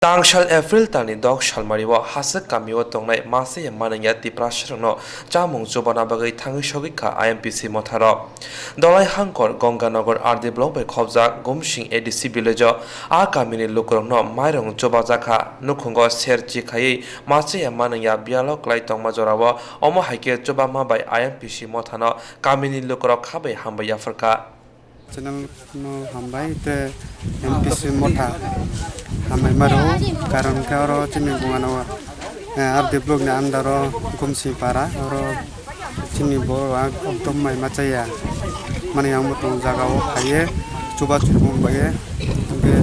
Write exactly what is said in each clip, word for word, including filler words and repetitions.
Tangsal April talni dok salmario haswk kamio tongnai masiya manwngya Tiprasarokno chamung chubana bagwi thangwi sogwi kha I M P C motharo. Dolai Hangkor Gonganagar R D block bai khobjak Gumsing A D C village-o a kamini lukurokno mairung chubajak kha. Nukhungo ser chikhaiwi masiya manwngya biyalo klai tongma jorao omo hai khe chubama bai I M P C mothano kamini lukurok khabai hambai yaphar kha. Channel no hambai te M P C motha hambai maro, karon khe oro chini bungano, eh, R D block ni under o Gumsing para, oro chini borok ekdom mai machaya mani ang butong jaga o phaiye chuba chubu bai ye, hingke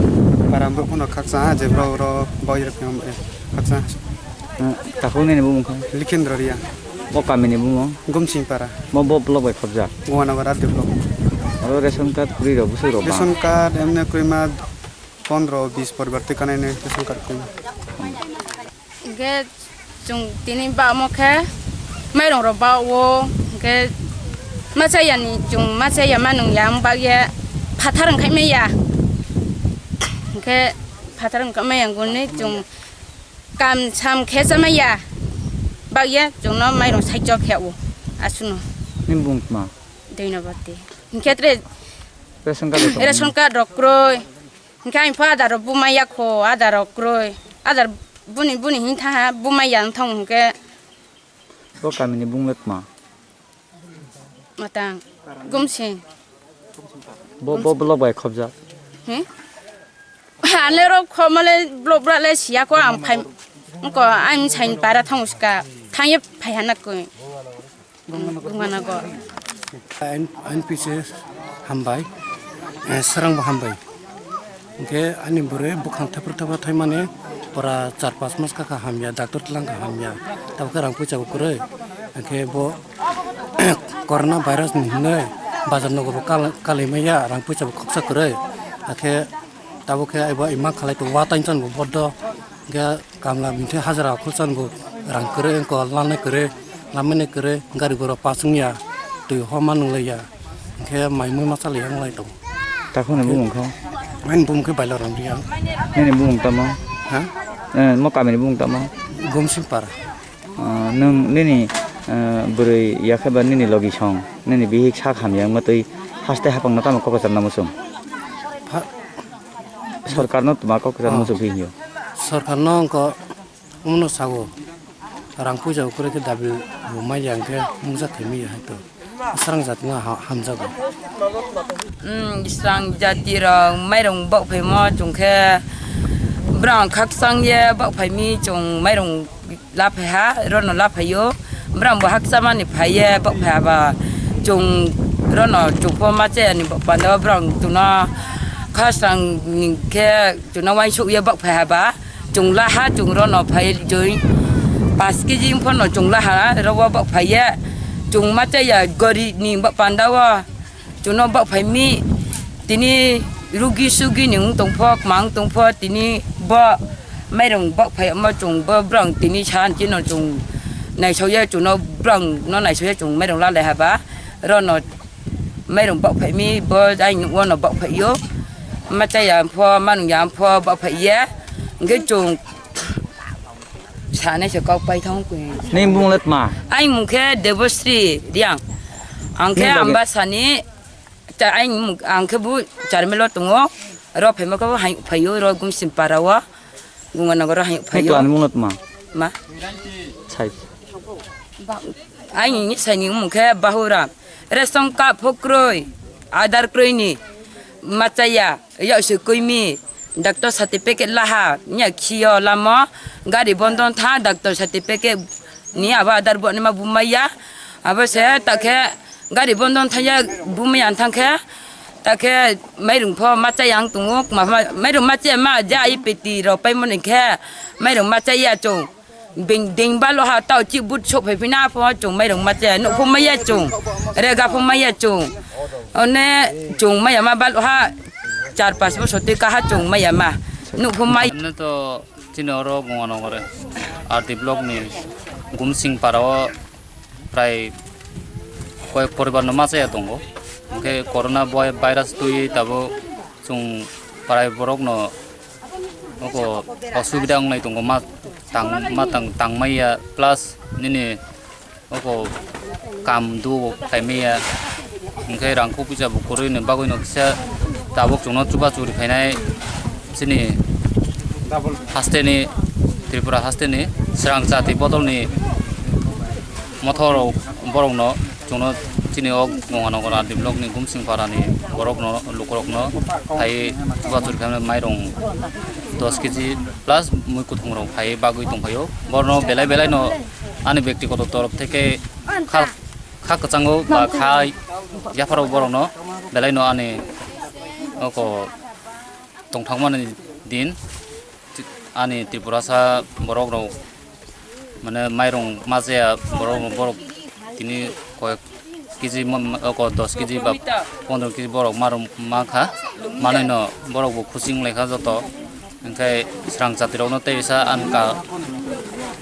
para bwkhano khaksa je borok oro bai rok phai khaksa. Hmm, takhuk nini bumung kha? Likhendra Riya. Bo kamini bumung? Gumsing para. Mo bo block bai khobjak? Gonganagar R D block. Oro ration card kwrwi rok bwswk rok bang? Ration card emne kwrwi ma pondro bis poribar twi kanai nai ration card kwrwi. Hingke chwng tini ba omo khe mairung rok ba o hingke machaya ni chwng machaya manung ya wng bak ye phatar wng khai maya hingke phatar wng khai maya wng guni chwng Kam sam khe chamaya bagya chwngno mairung saichok khe o aswkno. Nini bung tma? Deinobati. Hinkhe tre ration card rok tongo? Ration card rok kroi. Hinkhe ang pho adar rok bumaya kho, adar rok kroi. Adar buni buni hin thaha bumaya wng thang hinkhe. Bo kamini bung le tma? Matang, Gumsing. Bo, bo block bai khobjak. He? Anle rok khomale block bra le siya ko ang phai. Ko ang sain para thang uska. Thang ye phai hana ko. Gungana ko. N P C hambai. Eh, sarang bo hambai. Hingke ani bwrwi bwkhang thepra thepra thaimani pura char pas mas kha kha hamya, doctor tlang kha hamya, tabukhe rang puisa bo kwrwi. Hingke bo corona virus ni hinwi bazar nogo bo kal-, kalai maya, rang puisa bo khoksa kwrwi. Hakhe tabukhe aibo ima khalai tongo, wa tainchan bo bodo. Hingke Kamla bini thai hajra khulsan bo rang kwrwi, wngkha lanai kwrwi, lamani kwrwi, gari gura pas wngya, twi homa nwnglaiya, hingke mai mui masa laiya wnglai tongo. Takhukni bumung kha? Ani bumung khe Bailaram Riya. Nini bumung tamo? Ha? Eh, mo kamini bumung tamo? Gomsing para. Ah, nwng nini, eh, bwrwi yakhe ba nini logi song, nini bihik sak hamya wngma twi haste hapangno tamo kok kwchar namo chwng? Pha- Sorkarno tma kok kwchar namo Oh. chwng hinyo? Sorkarno wngkha Omono sago, rang puisa bo kwrwi khe dabi bo manya hwnkhe mungsa thwimwi hai to. Srang jatino ha-, hamjago. Hmm, srang jati rok mairung bok phaimo chwng khe brang khakchang ye bok phaimi chwng mairung la phaiha, rono la phaio. Brang bo hakchamani phaiye bok phaiha ba chwng rono chwngpho ma chayani bok pando brang chwngno khasrang ni khe chwngno uansuk ye bok phaiha ba. Chwng laha chwng rono phai joi paanch kg phano chwng laha rogo bok phaiye chwng ma chaya gori ni bok panda o chwngno bok phaimi tini rugi sugi ni wng tongpho kwma wng tongpho tini bo mairung bok phaimo chwng bo brang tini san chino chwng naisokya chwngno brang no naisokya chwng mairung lalai haba rono. Mairung bok phaimi bo ai nukgo no bok phaio. Ma chaya pho, ma nungya pho bok phaiye. Hingke chwng sanai se kok pai thang khe. Nini bung le tma? Ai mung khe Debosri Riang. Ang khe Nini logi? Ambasani, ta-, ai mung, ang khe bo Charmelo tongo. Ro phaima khe bo hai phaio, ro Gumsing para o. Gunganagar hai Nini phaio. Twlani bung le tma? Ma? Sai. Ba-, aini ni saini mung khe Bahura. Ration card pho kwrwi, Aadhaar kwrwi ni ma chaya, yak se kwimi, doctor certificate laha, nya khiyo lamo, gari bondo tha, doctor certificate ni abo Aadhaar bo ni ma bumaya, abo se ta khe gari bondo thaya bumaya thang khe, ta khe mairung pho ma chaya ang tongo, ma, ma, mairung ma chaya ma ja ai peti rok paimani khe, mairung ma chaya chwng. Beng deng balo ha tao chi but sok phai phina pho chwng mairung ma chaya nuk pho maya chwng rega pho maya chwng one chwng maya ma balo ha char pas bosor twi kaha chwng maya ma nuk pho mai. Hwnwi to chini oro Gonganagar R D block ni Gumsing para o prai koyek poribar no ma chaya tongo, hwnkhe corona virus twi tabuk chwng prai borok no Oko osubida wnglai tongo, ma tang, ma tang, tangmaiya, plus nini oko kam duo khlaimaiya, hwnkhe rangkho puisa bo kwrwini bagwino kisa tabuk chwngno chubachu rikhainai chini hasteni, Tripura hasteni swrang jati bodolni mothorrok borokno chwngno chini o Gonganagar R D blockni Gumsing parani borokno, lukurokno phaiwi chubachu rikhaimani mairung dos kg plus mui kuthungrok phaiwi bagwi tongphaio. Borokno belai belaino ani bektigoto torof theke kha, kha kwchango ba kha yapharo borokno belaino ani oko tongthokmani din ani Tripurasa borokrok mane mairung ma chaya borok, borok tini koyek kg ma, ma, oko dos kg ba pondro kg borok marum mankha, manwino borok bo khuching laikha joto, hwnkhe swrang jatirokno tei sa anka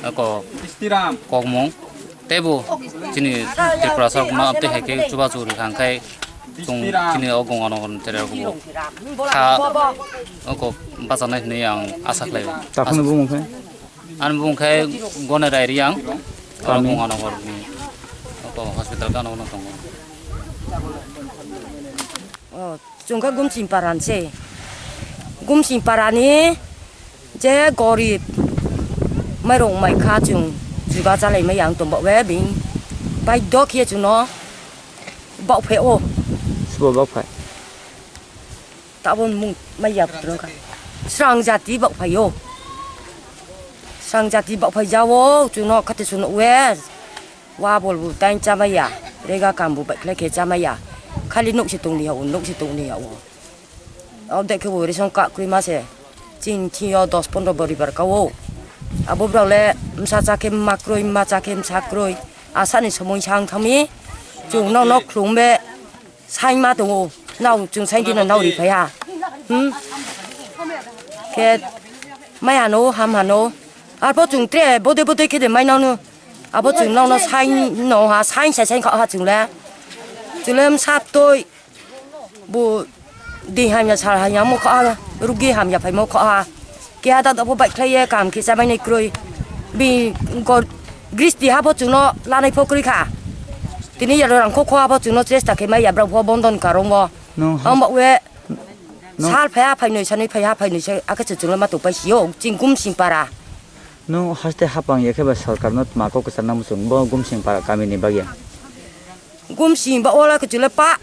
oko kokmung teibo chini Tripurasarokno amtwi hai khe chubachu rikha hwnkhe chwng chini o Gonganagar ni tere rok bo kha oko bachanai hinwi ang asa khlaio. Takhukni bumung khe? Ani bumung khe Gone Rai Riang, Kami? Gonganagar ni oko hospital gana o tongo. O, chwng khe Gumsing Paran se. Gumsing Parani je gorib mairung mai kha chwng juga chalai mai ang tong bawe bini bai dok ye chwngno bok phai o. Sbo bok phai? Tabon mung mai ya putrung kha. Swrang jati bok phai o. Swrang jati bok phai jao chwngno khate chwngno we. Wa bol bo tain chamaya, rega kam bo bai khlai khe chamaya. Khali nuk se tongni ha o, nuk se tongni ha o. Abo dai khe bo ration card kwrwi ma se. Chini thio dos pondro boribar ka o. Abo borok le msa cha khe mma kwrwi, mma cha khe msa kwrwi. Asani somoi sang thangmi. Chwng nok nok khulum be. Saing ma tongo, nao chwng saing dino nao ri phai ha. Hmm? Khe mai hano, ham hano. Arpho chwng tre bodoi bodoi khe de mai nao no. Abo chwng nao no saing no ha, saing sai saing kha ha chwng le. Chwng le msa toi. Bo di hamya sal hamya mo kha ha, rugi hamya phai mo kha ha. Keha da dobo bai khlai ye kam khe chamai nai kwrwi. Bi gor gristi ha bo chwngno lanai pho kwrwi kha. Tini yalo rang kho kho ha bo chwngno chesta khe mai ya brao pho bondon karong bo. Nwng ha- Ang ba we no. Sal phai ha phai noi sanwi phai ha phai noi sa akhe chwngno ma to pai sio ching Gumsing para. Nwng haste hapang ya khe ba sarkar no tma kok kwchar nang muchung bo Gumsing para kami ni bagya. Gumsing ba ola kwchwle pa.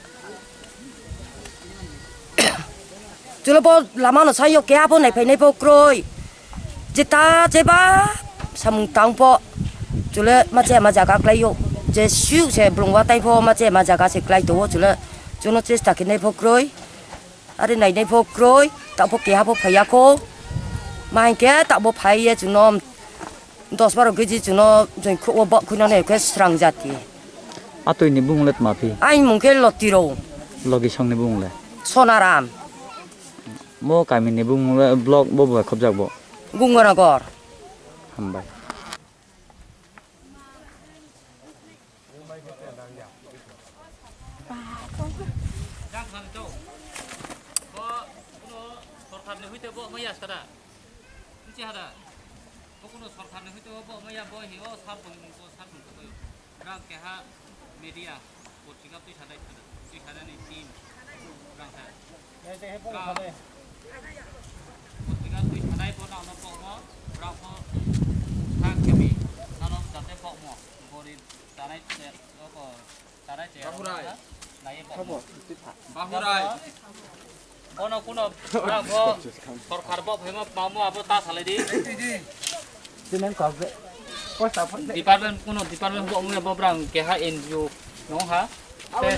Chwle bo lama no sayo keha bo naiphai nai bo kroi. Jeta jeba samung tang po. Chwle ma che ma jaga klai yo. Je siu se brung wa tai po ma che ma jaga se klai to chwle. Chwno chesta khe nai bo kroi. Are nai nai bo kroi. Ta bo keha bo phai ya ko. Ma hingke ta bo phai ye chwno. Dos baro kg chwngno join khruo bok khuinani khe srang jati. Atwi ni bumung le tma phi? Aini mung khe Lotiro. Logi song ni bumung le? Sonaram. Mo kami ni bumung le block bo bo khobjak bo? Gungoragor. Hambai. Jang khani to. Bo kuno sorkar ni hoite bo maya skada. Nchi hada. Bo kuno sorkar ni hoite bo maya bo hi o sar tong ko sar tong ko. Rang keha media potrika twi sadai sadai twi sadai ni team rang sa. Potrika twi sadai bo nang no pokmo rang pho thang kemi nang no jate pokmo gorib tanai te oko. Bahurai. Bahurai. Bono kuno, bo sorkar bo phema mamo abo ta salai di. Department kuno department bo mui bo brang keha N G O nong ha. Te